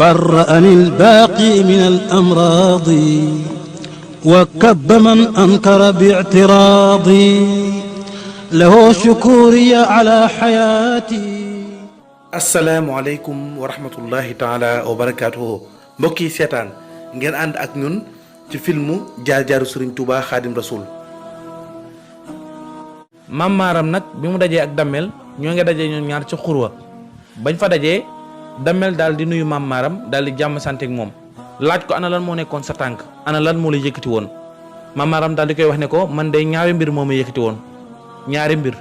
برأني الباقي من الأمراض وكب من أنكر باعتراضي له شكوري على حياتي. asalaamualeykum wa rahmatullahi taala wa barakaatuhu. mbokk yi seetaan ngeen ànd ak ñun ci filmu jaar-jaaru Sëriñ Tuubaa Xaadim Rasuul. Maam Maaram nag bi mu dajee ak Damel ñoo ngi dajee ñoom ñaar ci xurwa bañ fa dajee Damel daal di nuyu Maam Maaram daal di jàmm sante ak moom laaj ko ana lan moo nekkoon sa tànk ana lan moo la yëkkati woon. Maam Maaram daal di koy wax ne ko man de ñaari mbir moo ma yëkkati woon. ñaari mbir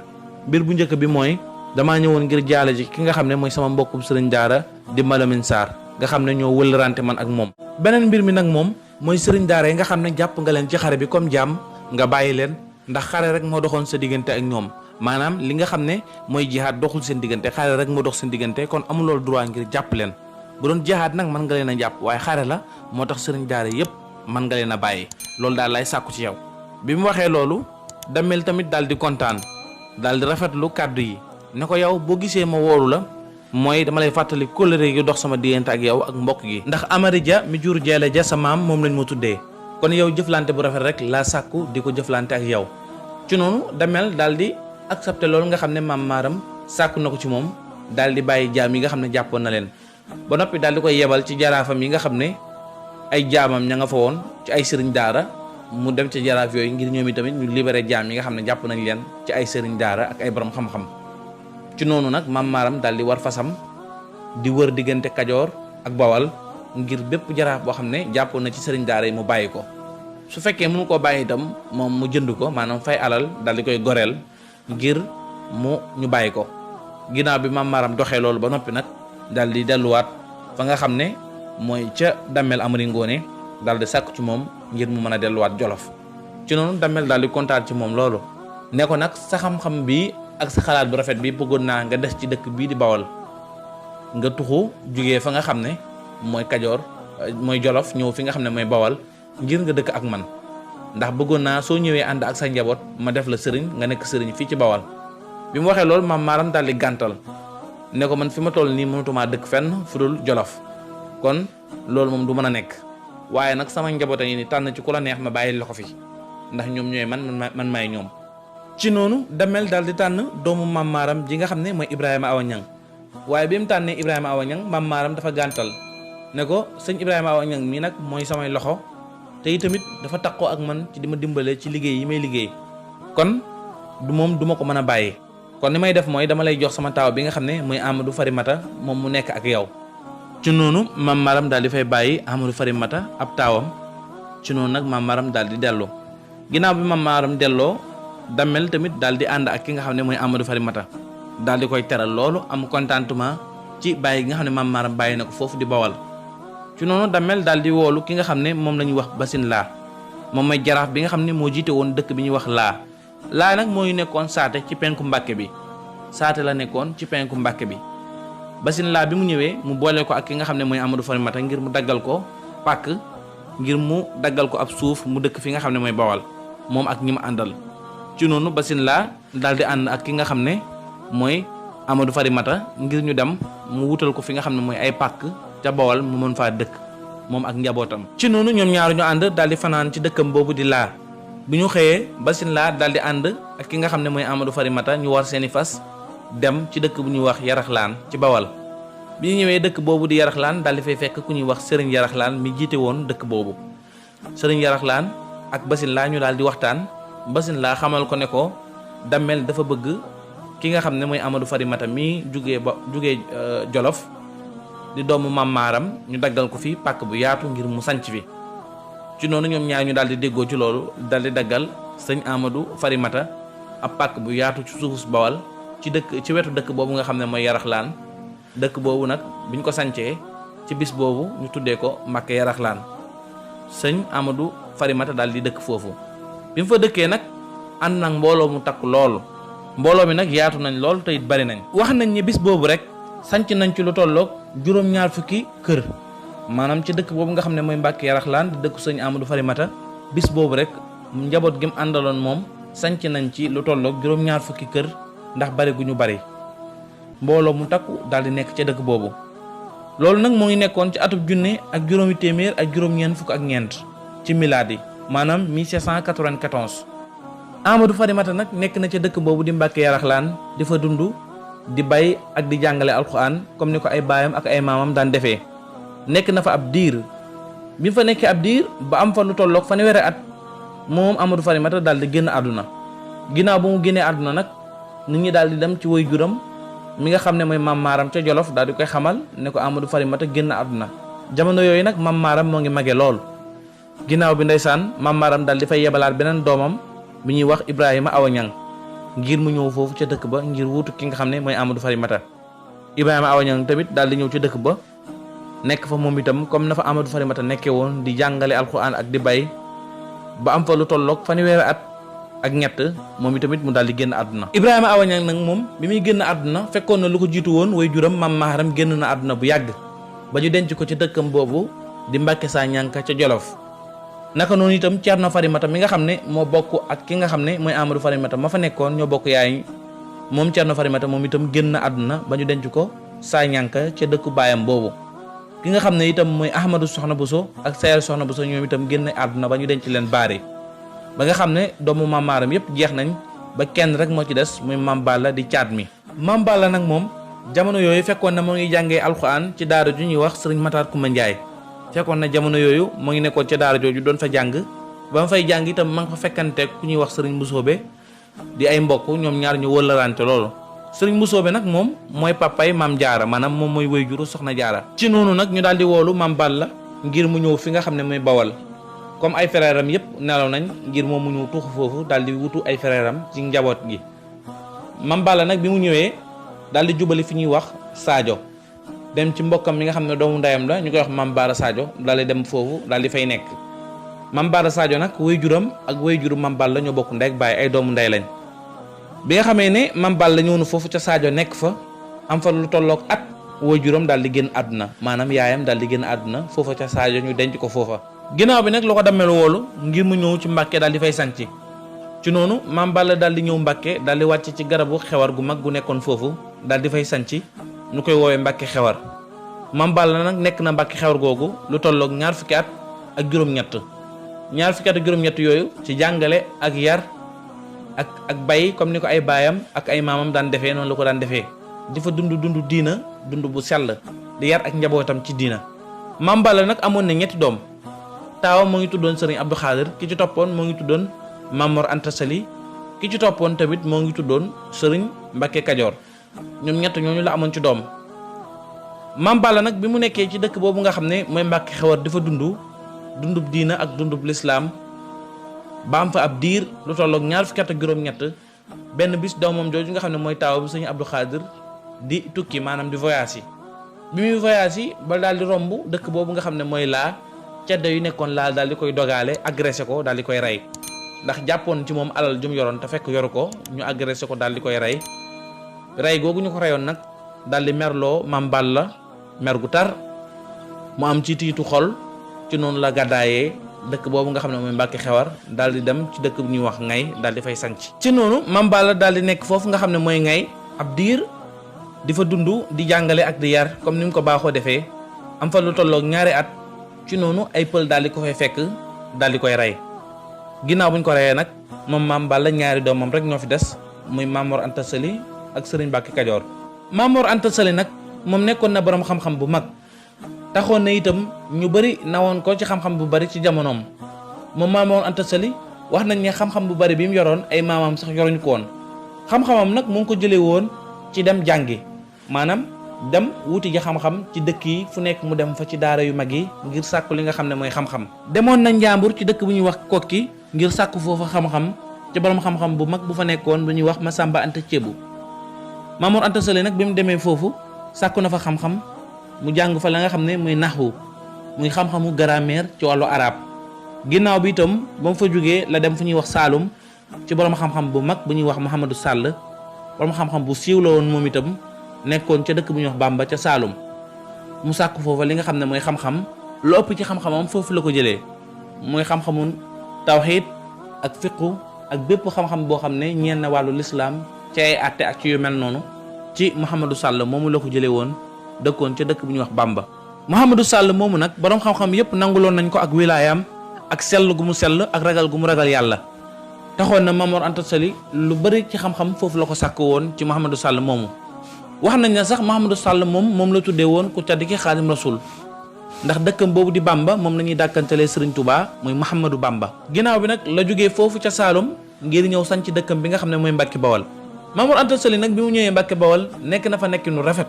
bu njëkk bi mooy damaa ñëwoon ngir jaale ji ki nga xam ne mooy sama mbokkum sëriñ daara di Malamine Sarr nga xam ne ñoo wëlërante man ak moom. beneen mbir mi nag moom mooy sëriñ daara yi nga xam ne jàpp nga leen ci xare bi comme jaam nga bàyyi leen ndax xare rek moo doxoon sa diggante ak ñoom maanaam li nga xam ne mooy jihaad doxul seen diggante xare rek moo dox seen diggante kon amuloo droit ngir jàpp leen bu doon jihaad nag mën nga leen a jàpp waaye xare la moo tax sëriñ daara yépp mën nga leen a bàyyi loolu daal lay sàkku ci yow. bi mu waxee loolu Damel tamit daal di kontaan daal di rafetlu kàddu yi ne ko yow boo gisee ma wóolu la mooy dama lay fàttali kóllëre yu dox sama diggante ak yow ak mbokk gi ndax Amari Ja mi jur Jeele Ja sa maam moom lañ ma tuddee kon yow jëflante bu rafet rek laa sàkku di ko jëflante ak yow. ci noonu Damel daal di accepté loolu nga xam ne Maam Maaram sàkku na ko ci moom daal di bàyyi jaam yi nga xam ne jàppoon na leen ba noppi daal di koy yebal ci jaraafam yi nga xam ne ay jaamam ña nga fa woon ci ay sëriñ daara mu dem ci jaraaf yooyu ngir ñoom tamit ñu libéré jaam yi nga xam ne jàpp nañ leen ci ay sëriñ daara ak ay borom xam-xam. ci noonu nag Maam Maaram daal di war fasam di wër diggante Kajoor ak Bawal ngir bépp jaraaf boo xam ne jàppoon na ci sëriñ daara yi mu bàyyi ko su fekkee mënu koo bàyyi itam moom mu jënd ko maanaam fay alal daal di koy goreel ngir ñu bàyyi ko. ginnaaw bi Maam Maaram doxee loolu ba noppi nag daal di delluwaat fa nga xam ne mooy ca Damel Amari Ngoone daal di sàkk ci moom ngir mu mën a delluwaat Jolof. ci noonu Damel daal di kontaan ci moom loolu ne ko nag sa xam-xam bi ak sa xalaat bu rafet bi bëggoon naa nga des ci dëkk bii di Bawol nga tuxu jugee fa nga xam ne mooy Kajoor mooy Jolof ñëw fi nga xam ne mooy Bawol ngir nga dëkk ak man ndax bëggoon naa soo ñëwee ànd ak sa njaboot ma def la sëriñ nga nekk sëriñ fii ci Bawol. bi mu waxee loolu Maam Maaram daal di gàntal ne ko man fi ma toll nii mënatumaa dëkk fenn fu dul Jolof kon loolu moom du mën a nekk waaye nag sama njaboot a ngi ni tànn ci ku la neex ma bàyyi la ko fi ndax ñoom ñooy man maay ñoom. ci noonu Damel daal di tànn doomu Maam Maaram ji nga xam ne mooy Ibrahima Awa Ñang waaye bi mu tànnee Ibrahima Awa Ñang Maam Maaram dafa gàntal ne ko sëñ Ibrahima Awa Ñang mii nag mooy samay loxo te itamit dafa takkoo ak man ci di ma dimbale ci liggéey yi may liggéey kon du ma ko mën a bàyyi kon ni may def mooy dama lay jox sama taaw bi nga xam ne mooy Amadou Farimata moom mu nekk ak yow. ci noonu Maam Maaram daal di fay bàyyi Amadou Farimata ab taawam ci noonu nag Maam Maaram daal di dellu ginnaaw bi Maam Maaram delloo Damel tamit daal di ànd ak ki nga xam ne mooy Amadou Farimata daal di koy teral loolu am contentement ci bàyyi gi nga xam ne Maam Maaram bàyyi na ko foofu di Bawal. ci noonu Damel daal di woolu ki nga xam ne moom la ñuy wax Basin Laa moom mooy jaraaf bi nga xam ne moo jiite woon dëkk bi ñuy wax laa nag mooy nekkoon saate ci penku Mbàkke bi saate la nekkoon ci penku Mbàkke bi. Basin Laa bi mu ñëwee mu boole ko ak ki nga xam ne mooy Amadou Farimata ngir mu daggal ko pàkk ngir mu daggal ko ab suuf mu dëkk fi nga xam ne mooy Bawal moom ak ñi mu àndal. ci noonu Basin Laa daal di ànd ak ki nga xam ne mooy Amadou Farimata ngir ñu dem mu wutal ko fi nga xam ne mooy ay pàkk ca Bawal mu mën faa dëkk moom ak njabootam. ci noonu ñoom ñaar ñu ànd daal di fanaan ci dëkkam boobu di Laa bu ñu xëyee Basin Laa daal di ànd ak ki nga xam ne mooy Amadou Farimata ñu war seeni fas dem ci dëkk bu ñuy wax Yaraxlaan ci Bawal. bi ñu ñëwee dëkk boobu di Yaraxlaan daal di fay fekk ku ñuy wax Sëriñ Yaraxlaan mi jiite woon dëkk boobu Sëriñ Yaraxlaan ak Basin Laa ñu daal di waxtaan. Basin Laa xamal ko ne ko Damel dafa bëgg ki nga xam ne mooy Amadou Farimata mi jugee Jolof di doomu Maam Maaram ñu daggal ko fi pàkk bu yaatu ngir mu sanc fi. ci noonu ñoom ñaar ñu daal di déggoo ci loolu daal di daggal sëñ Amadou Farimata ab pàkk bu yaatu ci suufus Bawal ci wetu dëkk boobu nga xam ne mooy Yaraxlaan dëkk boobu nag biñ ko sancee ci bis boobu ñu tuddee ko Mbàkke Yaraxlaan sëñ Amadou Farimata daal di dëkk foofu. bi mu fa dëkkee nag ànd nag mbooloo mu takk loolu mbooloo mi nag yaatu nañ lool te it bari nañ. wax nañ ni bis boobu rek sanc nañ ci lu tolloog juróom-ñaar fukki kër maanaam ci dëkk boobu nga xam ne mooy Mbàkke Yaraxlaan di dëkku sëñ Amadou Farimata bis boobu rek njaboot gi mu àndaloon moom sanc nañ ci lu tolloog juróom-ñaar fukki kër ndax bari gu ñu bari mbooloo mu takku daal di nekk ca dëkk boobu. loolu nag moo ngi nekkoon ci atub junne ak juróomi téeméer ak juróom-ñeent fukk ak ñeent ci milaadi maanaam 1794. Amadou Farimata nag nekk na ca dëkk boobu di Mbàkke Yaraxlaan di fa dund di bay ak di jàngale alxuraan comme ni ko ay baayam ak ay maamam daan defee. nekk na fa ab diir bi fa nekkee ab diir ba am fa lu tolloog fanweeri at moom Amadou Farimata daal di génn àdduna. ginnaaw ba mu génnee àdduna nag nit ñi daal di dem ci woy juram mi nga xam ne mooy Mam Maaram ca Jolof daal di koy xamal ne ko Amadou Farimata génn àdduna. jamono yooyu nag Mam Maaram moo ngi mage lool. ginnaaw bi ndeysaan Mam Maaram daal di fay yebalaat beneen doomam bi ñuy wax Ibrahima Awa Ñang ngir mu ñëw foofu ca dëkk ba ngir wuutu ki nga xam ne mooy Amadou Farimata. Ibrahima Awa Ñang tamit daal di ñëw ca dëkk ba nekk fa moom itam comme na fa Amadou Farimata nekkee woon di jàngale alxuraan ak di bay ba am fa lu tolloog fanweeri at ak ñett moom itamit mu daal di génn àdduna. Ibrahima Awa Ñang nag moom bi muy génn àdduna fekkoon na lu ko jiitu woon way juram Mam Maharam génn na àdduna bu yàgg ba ñu denc ko ci dëkkam boobu di Mbàkke Saa Ñanka ca Jolof. naka noonu itam Ceerno Farimata mi nga xam ne moo bokk ak ki nga xam ne mooy Amadou Farimata ma fa nekkoon ñoo bokk yaay moom Ceerno Farimata moom itam génn àdduna ba ñu denc ko Saa Ñanka ca dëkku baayam boobu. ki nga xam ne itam mooy Ahmadou Soxna Bousso ak Sayar Soxna Bousso ñoom itam génn àdduna ba ñu denc leen baari ba nga xam ne doomu Mam Maaram yépp jeex nañ ba kenn rek moo ci des muy Mam Balla di caat mi. Mam Balla nag moom jamono yooyu fekkoon na moo ngi jàngee alxuraan ci daara ju ñuy wax Sëriñ Matar Kumba Njaay fekkoon na jamono yooyu moo ngi nekkoon ca daara jooju doon fa jàng ba ma fay jàng itam ma nga fa fekkante ku ñuy wax Sëriñ Mbusoobe di ay mbokk ñoom ñaar ñu wëllarante loolu. Sëriñ Mbusoobe nag moom mooy papay Maam Jaara maanaam moom mooy waajuru Soxna Jaara. ci noonu nag ñu daal di woolu Mam Balla ngir mu ñëw fi nga xam ne mooy Bawal comme ay frère am yëpp nelaw nañ ngir moom mu ñëw tuuxu foofu daal di wutu ay frère am ci njaboot gi. Mam Balla nag bi mu ñëwee daal di jubali fi ñuy wax Sadio dem ci mbokkam mi nga xam ne doomu ndeyam la ñu koy wax Mam Baara Sadio daal di dem foofu daal di fay nekk. Mam Baara Sadio nag waajuram ak waajuru Mam Balla ñoo bokk ndey ak baay ay doomu ndey lañ. bi nga xamee ne Mam Balla ñëw na foofu ca Sadio nekk fa am fa lu tolloog at waajuram daal di génn àdduna maanaam yaayam daal di génn àdduna foofa ca Sadio ñu denc ko foofa. ginnaaw bi nag lu ko dammel woolu ngir mu ñëw ci Mbàkke daal di fay sanc ci noonu Mam Balla daal di ñëw Mbàkke daal di wàcc ci garabu xewar gu mag gu nekkoon foofu daal di fay sanc ñu koy woowee Mbàkke xewar. Mam Balla nag nekk na Mbàkke xewar googu lu tolloog ñaar fukki at ak juróom-ñett yooyu ci jàngale ak yar ak bay comme ni ko ay baayam ak ay maamam daan defee noonu la ko daan defee di fa dund diina dund bu sell di yar ak njabootam ci diina. Mam Balla nag amoon na ñetti doom taawam moo ngi tuddoon Sëriñ Abdou Khadir ki ci toppoon moo ngi tuddoon Mamor Anta Sali ki ci toppoon tamit moo ngi tuddoon Sëriñ Mbàkke Kajoor ñoom ñett ñooñu la amoon ci doom. Mam Balla nag bi mu nekkee ci dëkk boobu nga xam ne mooy Mbàkke xewar dafa dundub diina ak dundub lislaam ba am fa ab diir lu tolloog ñaar fukki at ak juróom-ñett benn bis doomam jooju nga xam ne mooy taawam Sëriñ Abdou Khadir di tukki maanaam di voyage yi bi muy voyage yi ba daal di romb dëkk boobu nga xam ne mooy laa ceddo yu nekkoon laal daal di koy dogaale agressé ko daal di koy rey ndax jàppoon ci moom alal jum yoroon te fekk yoru ko ñu agressé ko daal di koy rey googu ñu ko reyoon nag daal di merloo Mam Balla mer gu tar mu am ci tiitu xol ci noonu la gàddaayee dëkk boobu nga xam ne mooy Mbàkke xewar daal di dem ci dëkk bu ñuy wax Ngay daal di fay sanc ci noonu Mam Balla daal di nekk foofu nga xam ne mooy Ngay ab diir di fa dund di jàngale ak di yar comme ni mu ko baaxoo defee am fa lu tolloog ñaari at ci noonu ay pël daal di ko fay fekk daal di koy rey ginnaaw bu ñu ko reyee nag moom Mam Balla ñaari doomam rek ñoo fi des muy Mamor Anta Sali ak Sëriñ Mbàkke Kajoor. Mamor Anta Sali nag moom nekkoon na borom xam-xam bu mag taxoon na itam ñu bëri nawoon ko ci xam-xam bu bari ci jamonoom moom Mamor Anta Sali wax nañ ne xam-xam bu bari bi mu yoroon ay maamam sax yoruñu ko woon xam-xamam nag mu ngi ko jëlee woon ci dem jàngi maanaam dem wuti ji xam-xam ci dëkk yi fu nekk mu dem fa ci daara yu mag yi ngir sàkku li nga xam ne mooy xam-xam. demoon na Njàmbur ci dëkk bu ñuy wax Kokki ngir sàkku foofa xam-xam ci borom xam-xam bu mag bu fa nekkoon bu ñuy wax Masamba Anta Ceebu Mamor Anta Sali nag bi mu demee foofu sàkku na fa xam-xam mu jàng fa la nga xam ne muy naxwu muy xam-xamu grammaire ci wàllu arab ginnaaw bi itam ba mu fa jógee la dem fu ñuy wax Saalum ci borom xam-xam bu mag bu ñuy wax Mouhamadou Sall borom xam-xam bu siiw la woon moom itam nekkoon ca dëkk bu ñuy wax Bamba ca Saalum mu sàkku foofa li nga xam ne mooy xam-xam lu ëpp ci xam-xamam foofu la ko jëlee mooy xam-xamu tawxiid ak fiqu ak bépp xam-xam boo xam ne ñeel na wàllu lislaam ci ay àtte ak ci yu mel noonu ci Mouhamadou Sall moomu la ko jëlee woon dëkkoon ca dëkk bu ñuy wax Bamba. Mouhamadou Sall moomu nag boroom xam-xam yépp nanguloon nañ ko ak wilaayaam ak sell gu mu sell ak ragal gu mu ragal yàlla. taxoon na Maam Mor Anta Sali lu bari ci xam-xam foofu la ko sàkk woon ci Mouhamadou Sall moomu. wax nañ ne sax Mouhamadou Sall moom la tuddee woon ku tedd ki Xaadim Rasul ndax dëkkam boobu di Bamba moom la ñuy dàkkantelee Serigne Touba muy Mouhamadou Bamba. ginnaaw bi nag la jógee foofu ca Saalum ngir ñëw sanc dëkkam bi nga xam ne mooy Mbàkke Bawal. Maam Mor Anta Sali nag bi mu ñëwee Mbàkke Bawal nekk na fa nekk nu rafet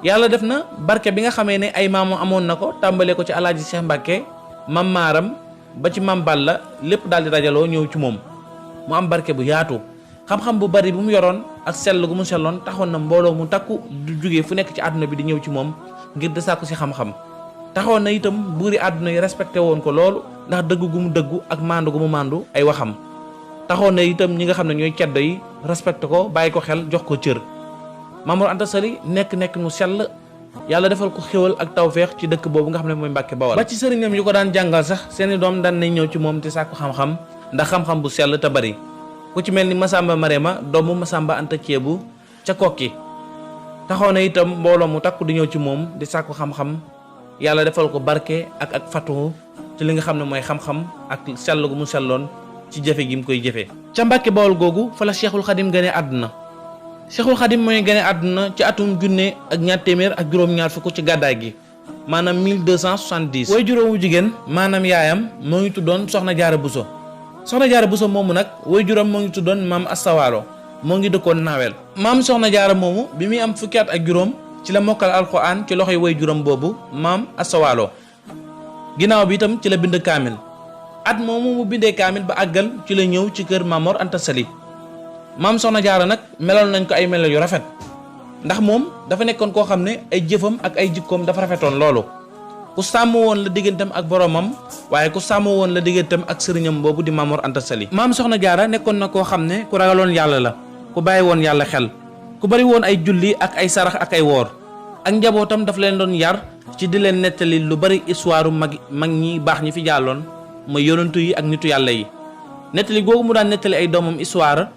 yàlla def na barke bi nga xamee ne ay maamam amoon na ko tàmbalee ko ci alaaji Cheikh Mbàkke Mam Maaram ba ci Mam Balla lépp daal di dajaloo ñëw ci moom mu am barke bu yaatu. xam-xam bu bari bu mu yoroon ak sell gu mu selloon taxoon na mbooloo mu takku du jógee fu nekk ci àdduna bi di ñëw ci moom ngir di sàkku si xam-xam. taxoon na itam buuri àdduna yi respecté woon ko loolu ndax dëgg gu mu dëggu ak maandu gu mu maandu ay waxam. taxoon na itam ñi nga xam ne ñooy ceddo yi respecté ko bàyyi ko xel jox ko cër. Maam Mor Anta Sali nekk mu sell yàlla defal ko xéwal ak tawféex ci dëkk boobu nga xam ne mooy Mbàkke Bawal. ba ci sëriñam yu ko daan jàngal sax seeni doom daan nañ ñëw ci moom te sàkku xam-xam ndax xam-xam bu sell te bari. ku ci mel ni Masamba Marema doomu Masamba Anta Ceebu ca Kokki taxaw na itam mbooloo mu takku di ñëw ci moom di sàkku xam-xam yàlla defal ko barke ak fatu ci li nga xam ne mooy xam-xam ak sell gu mu selloon ci jëfe gi mu koy jëfe. ca Mbàkke Bawal googu fa la Cheikhul Khadim gane àdduna. Cheikhul Khadim mooy gane àdduna ci atum junne ak ñaar téeméer ak juróom-ñaar fukk ci gàddaay gi maanaam 1270. way juróomu jigéen maanaam yaayam moo ngi tuddoon Soxna Jaara Buso. Soxna Jaara Buso moomu nag way juróom moo ngi tuddoon Maam Astawaalo moo ngi dëkkoon Naawel. maam Soxna Jaara moomu bi muy am fukki at ak juróom ci la mokkal alxuraan ci loxoy way juróom boobu Maam Astawaalo ginnaaw bi itam ci la bind kaamil. at moomu mu bindee kaamil ba àggal ci la ñëw ci kër Maam Mor Anta Sali. maam Soxna Jaara nag meloon nañ ko ay melo yu rafet ndax moom dafa nekkoon koo xam ne ay jëfam ak ay jikkoom dafa rafetoon loolu ku sàmm woon la digganteem ak boromam waaye ku sàmm woon la digganteem ak sëriñam boobu di Maam Mor Anta Sali. maam Soxna Jaara nekkoon na koo xam ne ku ragaloon yàlla la ku bàyyi woon yàlla xel ku bari woon ay julli ak ay sarax ak ay woor ak njabootam daf leen doon yar ci di leen nettali lu bari histoire mag ñi baax ñi fi jàlloon mooy yonantu yi ak nitu yàlla yi nettali googu mu daan nettali ay doomam histoire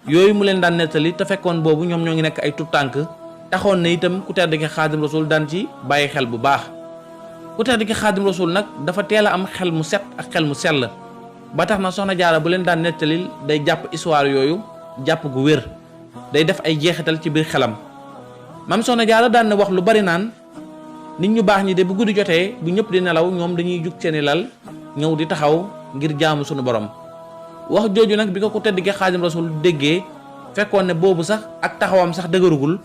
yooyu mu leen daan nettali te fekkoon boobu ñoom ñoo ngi nekk ay tut tànk taxoon na itam ku tedd ki Xaadim Rasul daan ci bàyyi xel bu baax. ku tedd ki Xaadim Rasul nag dafa teel a am xel mu set ak xel mu sell ba tax na Soxna Jaara bu leen daan nettali day jàpp histoire yooyu jàpp gu wér day def ay jeexital ci biir xelam. maam Soxna Jaara daan na wax lu bari naan nit ñu baax ñi de bu guddi jotee bu ñëpp di nelaw ñoom dañuy jug seeni lal ñëw di taxaw ngir jaamu sunu borom. wax jooju nag bi ko ku tedd ki Xaadim Rasul déggee fekkoon ne boobu sax ak taxawam sax dëgërugul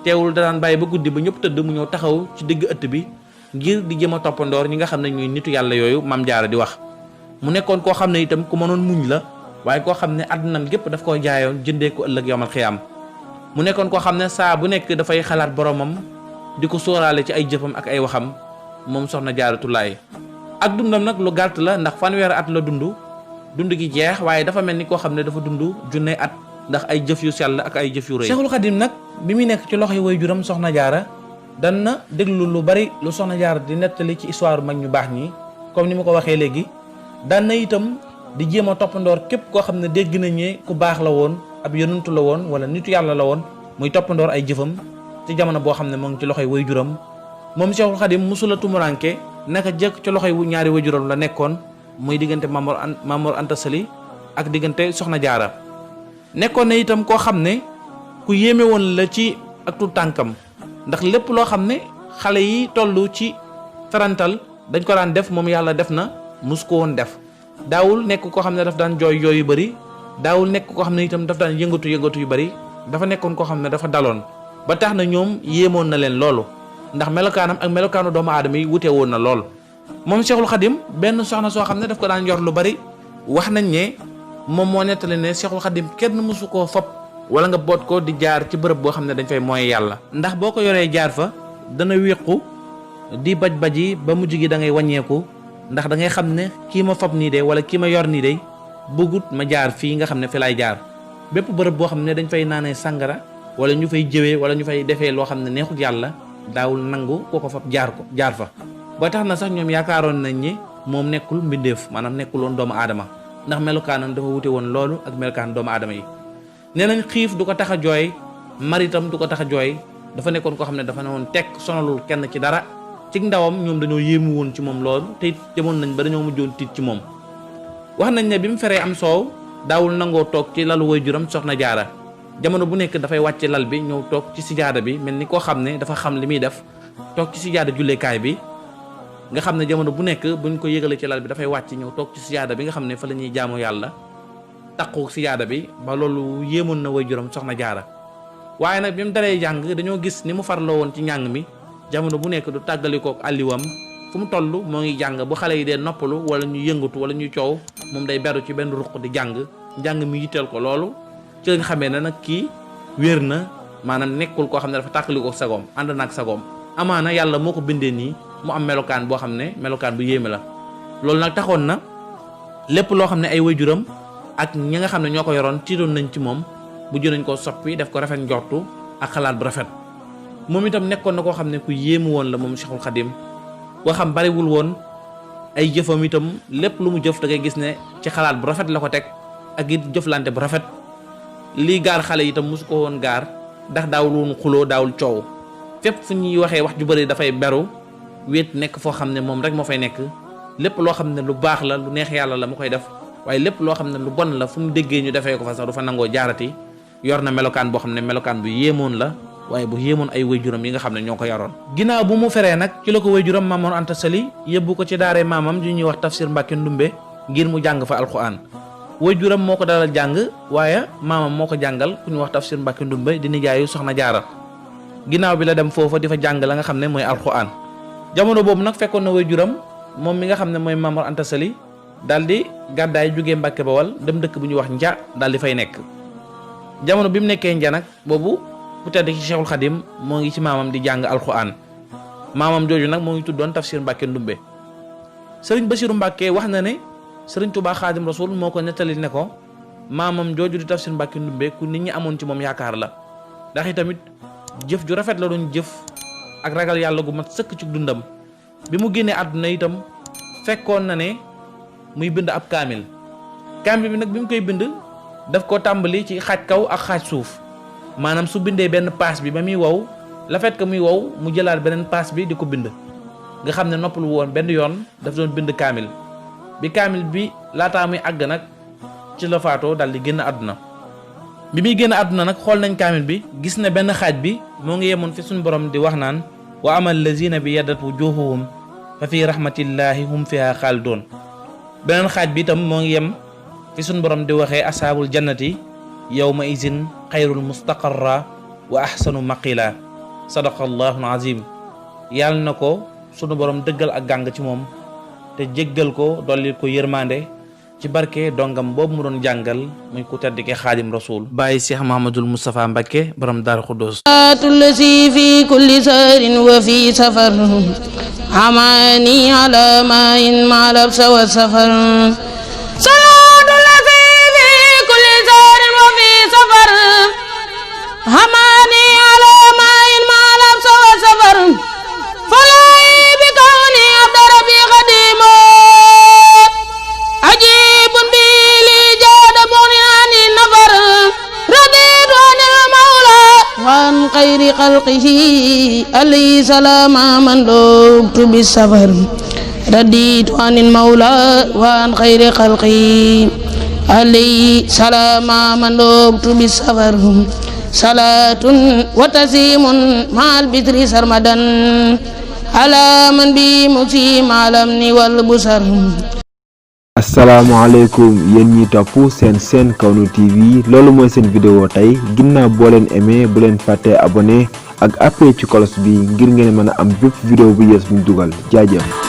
teewul daan bàyyi ba guddi ba ñëpp tëdd mu ñëw taxaw ci digg ëtt bi ngir di jëm a toppandoor ñi nga xam ne ñuy nitu yàlla yooyu Maam Jaara di wax. mu nekkoon koo xam ne itam ku mënoon muñ la waaye koo xam ne àddunam gépp daf koo jaayoon jëndee ko ëllëg yawmal xiyaam. mu nekkoon koo xam ne saa bu nekk dafay xalaat boromam di ko sóoraale ci ay jëfam ak ay waxam moom Soxna Jaaratullaahi. ak dundam nag lu gàtt la ndax fanweeri at la dund gi jeex waaye dafa mel ni koo xam ne dafa dund junne at ndax ay jëf yu sell ak ay jëf yu rëy. Cheikhul Khadim nag bi muy nekk ci loxoy waajuram Soxna Jaara dan na déglu lu bari lu Soxna Jaara di nettali ci histoire mag ñu baax ñi comme ni ma ko waxee léegi daan na itam di jéem a toppandoor képp koo xam ne dégg nañ ne ku baax la woon ab yonantu la woon wala nitu yàlla la woon muy toppandoor ay jëfam ci jamono boo xam ne moo ngi ci loxoy waajuram moom Cheikhul Khadim musula tumuranke naka jëkk ci loxoy ñaari waajuram la nekkoon muy diggante Maam Mor Anta Sali ak diggante Soxna Jaara nekkoon na itam koo xam ne ku yéeme woon la ci ak tu tànkam ndax lépp loo xam ne xale yi toll ci tarantal dañ ko daan def moom yàlla def na mus ko woon def daawul nekk koo xam ne daf daan jooy yu bari daawul nekk koo xam ne itam daf daan yëngatu yu bari dafa nekkoon koo xam ne dafa daloon ba tax na ñoom yéemoon na leen loolu ndax melokaanam ak melokaanu doomu aadama yi wute woon na lool. moom Cheikhul Khadim benn soxna soo xam ne daf ko daan yor lu bari wax nañ ne moom moo nettali ne Cheikhul Khadim kenn mësu koo fopp wala nga boot ko di jaar ci bërëb boo xam ne dañ fay mooy yàlla ndax boo ko yoree jaar fa dana wéqu di baj-baji ba mujj gi da ngay wàññeeku ndax da ngay xam ne kii ma fopp nii de wala kii ma yor nii de bëggut ma jaar fii nga xam ne fi laay jaar bépp bërëb boo xam ne dañ fay naanee sàngara wala ñu fay jëwee wala ñu fay defee loo xam ne neexut yàlla daawul nangu koo ko fopp jaar fa ba tax na sax ñoom yaakaaroon nañ ni moom nekkul mbindeef maanaam nekkul woon doomu aadama ndax melukaanam dafa wute woon loolu ak melukaan doomu aadama yi nee nañ xiif du ko tax a jooy maritam du ko tax a jooy dafa nekkoon koo xam ne dafa ne woon tekk sonalul kenn ci dara ci ndawam ñoom dañoo yéemu woon ci moom loolu te it demoon nañ ba dañoo mujjoon tiit ci moom. wax nañ ne bi mu feree am soow daawul nangoo toog ci lalu waajuram soxna jaara jamono bu nekk dafay wàcce lal bi ñëw toog ci sijaada bi mel ni koo xam ne dafa xam li muy def toog ci sijaada jullekaay bi nga xam ne jamono bu nekk buñ ko yëgalee ci lal bi dafay wàcc ñëw toog ci sijaada bi nga xam ne fa la ñuy jaamu yàlla taqu sijaada bi ba loolu yéemoon na waajuram soxna jaara. waaye nag bi mu dalee jàng dañoo gis ni mu farloo woon ci njàng mi jamono bu nekk du tàggalikook àlliwam fu mu toll moo ngi jàng bu xale yi dee noppalu wala ñu yëngatu wala ñuy coow moom day beru ci benn ruq di njàng mi yitteel ko loolu ci la nga xamee ne nag kii wér na maanaam nekkul koo xam ne dafa tàggalikook sagoom ànd naag sagoom amaana yàlla moo ko bindee nii mu am melokaan boo xam ne melokaan bu yéeme la. loolu nag taxoon na lépp loo xam ne ay waajuram ak ñi nga xam ne ñoo ko yoroon tiitoon nañ ci moom bu jënañ ko soppi def ko rafet njortu ak xalaat bu rafet. moom itam nekkoon na koo xam ne ku yéemu woon la moom Cheikhul Khadim boo xam bariwul woon ay jëfam itam lépp lu mu jëf da ngay gis ne ci xalaat bu rafet la ko teg ak it jëflante bu rafet. lii gaar xale itam mosu ko woon gaar ndax daawul woon xuloo daawul coow fépp fu ñuy waxee wax ju bëri dafay beru wéet nekk foo xam ne moom rek moo fay nekk lépp loo xam ne lu baax la lu neex yàlla la mu koy def waaye lépp loo xam ne lu bon la fu mu déggee ñu defee ko fa sax du fa nangoo jaarati yor na melokaan boo xam ne melokaan bu yéemoon la waaye bu yéemoon ay waajuram yi nga xam ne ñoo ko yaroon. ginnaaw bu mu feree nag ci la ko waajuram Maam Mor Anta Sali yóbbu ko ci daaree maamam ju ñuy wax Tafsir Mbàkke Ndumbe ngir mu jàng fa alquran waajuram moo ko dalal jàng waaye maamam moo ko jàngal ku ñu wax Tafsir Mbàkke Ndumbe di nijaayu soxna jaara ginnaaw bi la dem foofa di fa jàng la nga xam ne mooy alquran jamono boobu nag fekkoon na waajuram moom mi nga xam ne mooy Maam Mor Anta Sali daal di gàddaay jógee Mbàkke Bawal dem dëkk bu ñuy wax Nja daal di fay nekk jamono bi mu nekkee Nja nag boobu ku tedd ci Cheikhul Khadim moo ngi ci maamam di jàng alquran maamam jooju nag moo ngi tuddoon Tafsir Mbàkke Ndumbe. Sëriñ Basiru Mbàkke wax na ne Sëriñ Tuubaa Xaadim Rasul moo ko nettali ne ko maamam jooju di Tafsir Mbàkke Ndumbe ku nit ñi amoon ci moom yaakaar la ndax itamit jëf ju rafet la doon jëf ak ragal yàlla gu mat sëkk ci dundam. bi mu génnee àdduna itam fekkoon na ne muy bind ab kaamil bi nag bi mu koy bind daf ko tàmbali ci xaaj kaw ak xaaj suuf maanaam su bindee benn paas bi ba muy wow la fait que muy wow mu jëlaat beneen paas bi di ko bind nga xam ne noppalu woon benn yoon daf doon bind kaamil bi kaamil bi laataa muy àgg nag ci la faatoo dal di génn àdduna. bi muy génn àdduna nag xool nañ kaamil bi gis ne benn xaaj bi moo ngi yemoon fi suñu borom di wax naan wa amal lazina bi yaddat wujuhuhum fa fi rahmatillahi hum fiha xaalidoon beneen xaaj bi itam moo ngi yem fi suñu borom di waxee asaabul jannati yawma izin xayrul mustaqarra wa ahsanu maqila sadaqallahu azim. yàlla na ko sunu borom dëggal ak gàng ci moom te jéggal ko dolli ko yërmande ci barke dongam boobu mu doon jàngal muy ku tedd ki Xaadim Rasul bàyyi Cheikh Mahamadul Moustapha Mbacké borom Daaru Xudoos tulsi fi kulli sarin wa fi safar amani ala ma in ma labsa wa safar هماني على ماء ما لبس وسفر فلاي بكوني عبد ربي قديم عجيب بي لي جاد بغني عن النفر رضيت عن المولى وعن خير خلقه عليه سلام من لبت بالسفر رضيت عن المولى وعن خير خلقه عليه سلام من لبت بالسفر صلاة وتسليم مع البتر سرمدا على من بي مسيم على الأمن والبصر. asalaamaaleykum yéen ñi topp seen Kawnu TV loolu mooy seen vidéo tey ginnaaw boo leen aimé bu leen fàttee abonné ak appuyé ci cloche bi ngir ngeen mën a am bépp vidéo bu yees bu ñu dugal jaajëf.